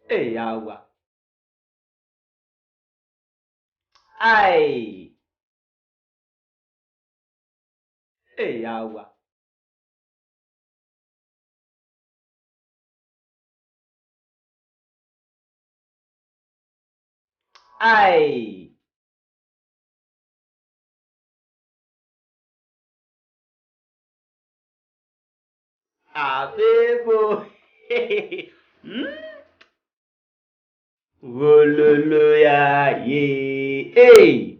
Hey, yawa. Ai. Hey, yawa. Ai. Abebo. Wololo ya ye. Hey.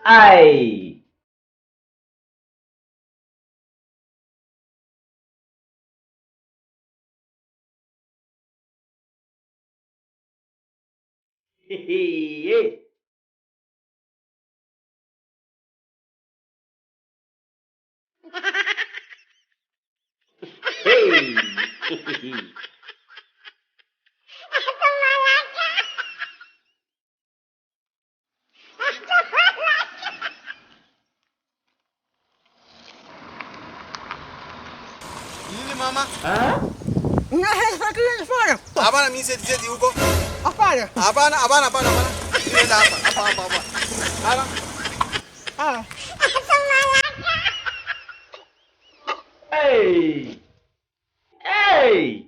Ai. Hey. Hey. Nini mama? Ha? Hapana, mimi siendi huko. Hapana. Hapana, hapana, hapana, hapana. Nenda hapa, hapa, hapa, hapa. Hapana. Ah. Hey. Hey.